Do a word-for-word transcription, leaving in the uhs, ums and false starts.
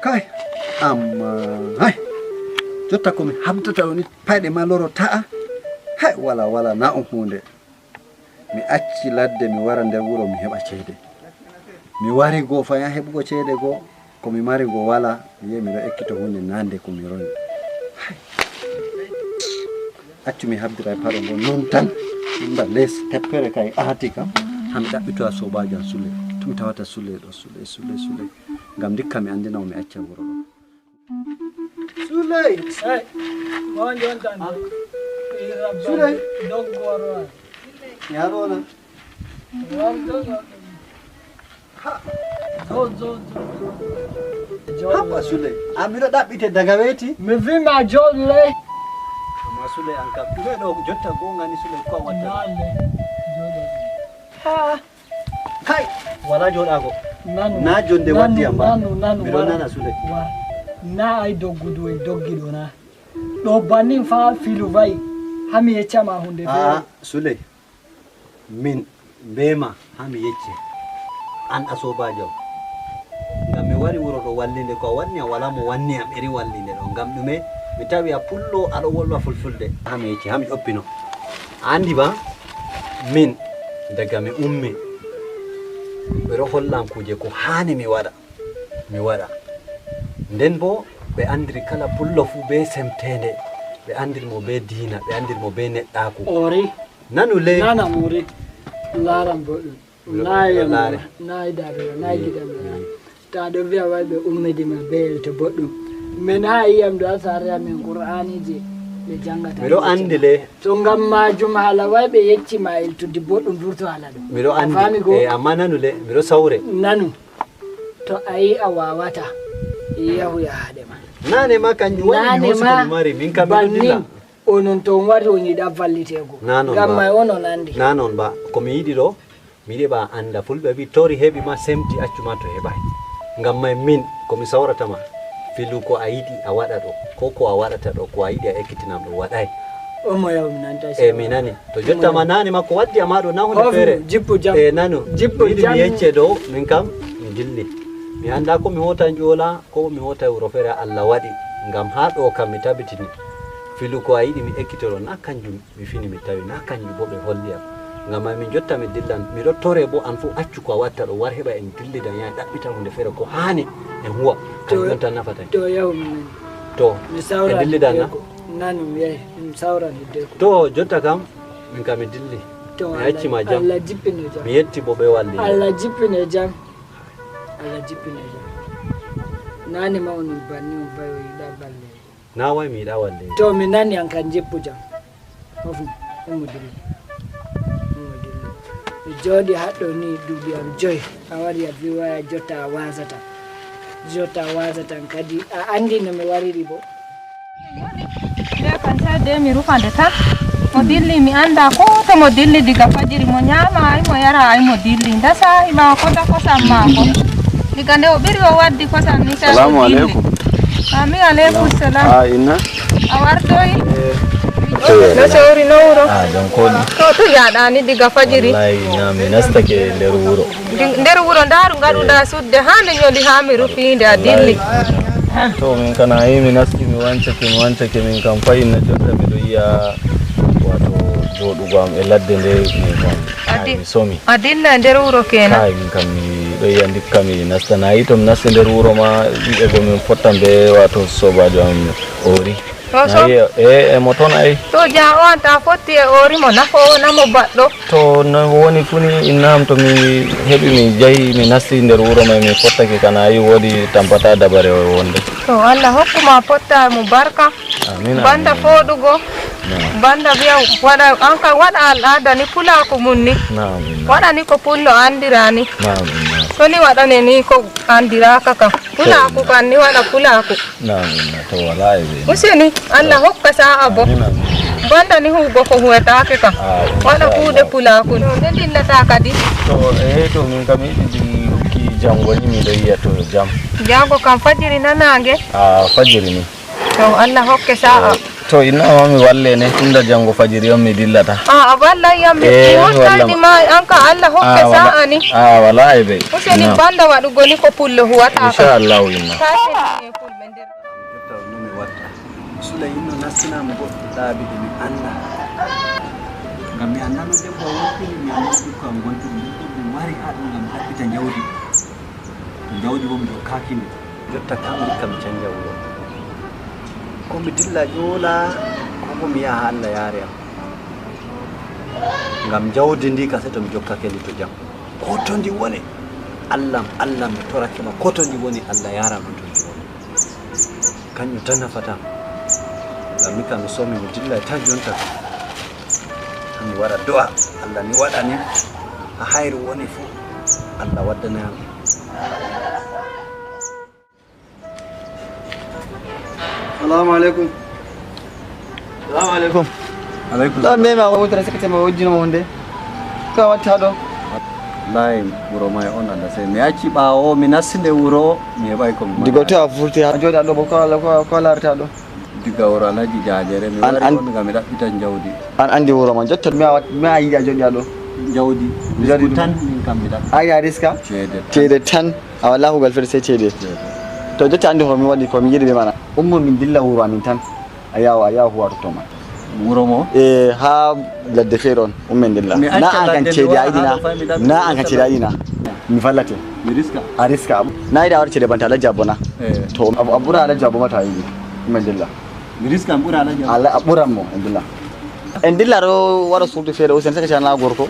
Kay, amma hay, jotta ko mi habdata woni payɗe ma loro ta'a. Hay, wala, wala, na on huunde. Mi acci ladde, mi wara nder wuro, mi heɓa ceede. Mi wari goo faya heɓugo ceede goo, ko mi mari goo wala, mi yehi miɗo ekkito huunde nande ko mi roni. Hay. Accu mi habdira e paɗo ngo non tan. Nda les teppere kay aati kam. Hami ɗaɓɓitoya soobaajo am Sule. Tumi tawata Sule ɗo, Sule, Sule, Sule. Ngam ndikka mi anndina mo mi acca wuro ɗo. Sule! Hey, mo won jontan ɗo? Suley! Doggoro am. Yaro na? War dogo. Ha! Zo, zo, zo, zo. Haba Sule, a miɗo ɗaɓɓite daga weeti? Mi vi ma joɗ le. Amma Sule an kam, ɗume ɗo jotta gonga ni Sule ko a watta? Nale. Joɗo. Ha! Kai! Wala joɗago. Nanu. Na jonde waddi am ba. Nanu, nanu, miɗo nana Sule. Wa. Na ay doggudu en doggiɗo na. Ɗo bannin fa filu vayi. Hami yeccama hunde feere. Sule. Min, mbeema, haa mi yecce, an a soobaajo am. Ngam mi wari wuro ɗo wallinde, ko a waɗni am, walaa mo wanni am iri wallinde ɗo. Ngam ɗume? Mi tawi a pullo, a ɗo wolwa fulfulde. Haa mi yecce, haa mi ɗoppino. A anndi ba, min, daga mi ummi, ɓe ɗo holla am kuuje ko haani mi waɗa. Mi waɗa. Nden boo ɓe anndiri kala pullo fuu bee semteende, ɓe anndiri mo bee diina, ɓe anndiri mo bee neɗɗaaku. Oori. Nanu le. Nana moori. Laaran boɗɗum. Nayi yamma, nayi daro, nayi gidan. To aɗo viya wai ɓe ummidi ma bee to boɗɗum. Min haa yiyam ɗo haa saare amin Qur'aaniji ɓe janngata. Miɗo anndi le. To ngam maajum haala wai ɓe yecci ma iltudi boɗɗum vurto haala ɗum. Miɗo anndi. A faami go? Eh, amma nanu le, miɗo sawre. Nanu. To a yi a waawata, yahu yahaade ma. Naane ma kanjum waɗi mi hoosi ko mi mari, min kam miɗo dilla. Onon to on wari on yiɗa valliteego. Na non ba. Ngam may onon anndi. Na non ba. Ko mi yiɗi ɗo, mi yiɗi ba a annda. Fulɓe mbii, "Tori heɓi ma, semti accu ma to heɓaay." Ngam may min, ko mi sawrata ma, filu ko a yiɗi a waɗa ɗo, ko ko a waɗata ɗo, ko a yiɗi a ekkitinam ɗo waɗaay. On mo yaw mi nanta. Eh, mi nani. To jotta ma naane ma ko waddi ama ɗo na hunde feere. Jippu jam. Eh, nanu. Jippu jam. Mi yecce ɗo, min kam mi dilli. Mi annda ko mi hoota njoola, ko mi hoota wuro feere Allah waɗi. Ngam haa ɗo kam mi tabitini. Filu ko a yiɗi mi ekkitoro na kanjum mi fini mi tawi na kanjum bo ɓe holli am. Ngam ay min jotta mi dillan. Miɗo tore bo an fu accu ko a watta ɗo war heɓa en dillidan ya en ɗaɓɓita hunde feere ko haani en huwa. Kanjum on tan nafata en. To yahu mi nani. To, mi sawra en dillidan na? Nanu mi yahi, mi sawra hiddeko. To, jotta kam, min kam mi dilli. To, mi acci ma jam. Allah jippine jam. Mi yetti bo ɓe walli. Allah jippine jam. Allah jippine jam. Naane ma onon banni on bayo yiɗa balle. Na way mi yiɗa walli. To, mi nani an kan jippu jam. Hofni, ummo dilli. Ummo dilli. Mi jooɗi haɗɗo ni duuɓi am joy. A wari a viwaya jotta a waazata. Jotta a waazatan kadi. A anndi no mi wariri bo. Nde kan sai de mi rufa nde tan. Mo dilli mi annda ko to mo dilli diga fajiri mo nyaama ay mo yara ay mo dilli. Nda sa'i maako nda kosam maako. Diga nde o ɓiri o waddi kosam ni sai o dilli. Salamu alaikum. Amin alaikum salam. Ah, inna. A wartoyi? No sawri no wuro? Ah, jam koni. To to yaɗani diga fajiri? Wallahi na mi nastake nder wuro. Ndi-, nder wuro ndaru ngaɗuɗa sudde haa nde nyoli haa mi rufi nde a dilli. To min kana yi mi nasti mi wancake mi wancake min kam fayin na jotta miɗo yiya wato joɗugo am e ladde nde min kam. Adi- mi somi. A dilla e nder wuro kenan? Kay min kam mi ɗo yiya ndikka mi nastanayi to mi nasti nder wuro ma wi'ego min fottan be wato sobajo am Ori. To so- Ayi, e, e mo ton ay. To ja o anta fotti e Ori mo nafo o na mo baɗɗo. To no woni funi innam to mi heɓi mi jahi mi nasti nder wuro may mi fottake kana ayi wodi tampata dabare o wonde. To Allah hokkuma potta mo barka. Amin. Banda foɗugo. Banda wiya waɗa an kan waɗa al'ada ni pulako mun ni. Waɗa ni ko pullo andirani. Naam. Ko ni waɗane ni ko anndiraaka kam. Pulaaku kam ni waɗa pulaaku. Naam, inna, to walaa e ɓe. Useni, Allah hokka sa'a bo. Amin, amin. Banda ni huugo ko huwetaake kam. Ah, waɗa kuuɗe pulaaku. No nde dillata kadi? To, eh, to min kam yiɗi ɗi hokki janngo ni miɗo yiya to jam. Janngo kam fajiri na naange? Ah, fajiri ni. To Allah hokke sa'a. Eh, to inna ma mi walle ne, tunda janngo fajiri on mi dillata. Ah, a wallay yam mi Eh, mi wallama. Wurtayɗi ma an ka Allah hokke Ah, wala- sa'a ni. Ah, wala e ɓe. Useni Naam. Banda waɗugo ni ko pullo huwata kam. Inshallah inna. Ka seni e fulɓe nder. Jotta no mi watta. Sulay inno nastinama goɗɗo laabi ɗi mi annda. Ngam mi annda no debbo a wontiri, mi annda dukko am gontiri. Nden ɗo mi wari haa ɗo ngam mi ɗaɓɓita njawdi. To njawdi won mi jokkaaki ndi. Jotta kam ndikka mi canja wuro. Ko mi dilla ƴoola, ko bo mi yaha Allah yaare am. Ngam njawdi ndi ka seto mi jokkake ndi to jam. Ko to ndi woni, Allah am, Allah am, mi torake ma, ko to ndi woni, Allah yaran on to ndi woni. Kanjum tan nafata am. Ngam mi kam mi somi mi dilla tan jonta. Tan mi waɗa do'a, Allah ni waɗani. Ha hayru woni fu, Allah waddana am. Salamu alaikum. Salamu alaikum. Alaikum. Ɗo mema o wutata sikkete mo wojjino mo hunde. Ko a watta ɗo? Wallahi wuro may on anda sey mi acci ɓaawo mi nasti nde wuro mi heɓay ko mi Digo to a furti ha jooɗa ɗo bo ko ala ko ko larata ɗo. Diga wuro Alhaji Jajere mi An- wari an- on ngam mi ɗaɓɓita jawdi. An andi wuro ma jotta mi a wat- mi a yiɗi a jooɗa ɗo. Jawdi. Jawdi Risku ɗum. Tan min kam mi ɗaɓɓi. A yiɗa riska? Ceede tan. Ceede tan. A wala kugal fere sey ceede. Ceede. To jotta andi ko mi waɗi ko mi yiɗi be mana. Ummo min dilla wuro amin tan. A yawa a yawa huwa to ma. Wuro mo? E ha ladde feere on ummen dilla. Mi acca Na an kan ladde ceede mi a wara yiɗi ha na. Ɗo fay mi ɗaɓɓi Na an kan ceede a yiɗi na. Mi fallate. Mi riska. A riska. Na yiɗa wara ceede banta Alhaji Abbo na. Eh. To a a ɓura Alhaji Abbo ma ta yiɗi. Ummen dilla. Mi riska mi ɓura Alhaji Abbo. Ala a ɓuran mo en dilla. En dilla ɗo waɗa suudu feere usen saka cana gorko.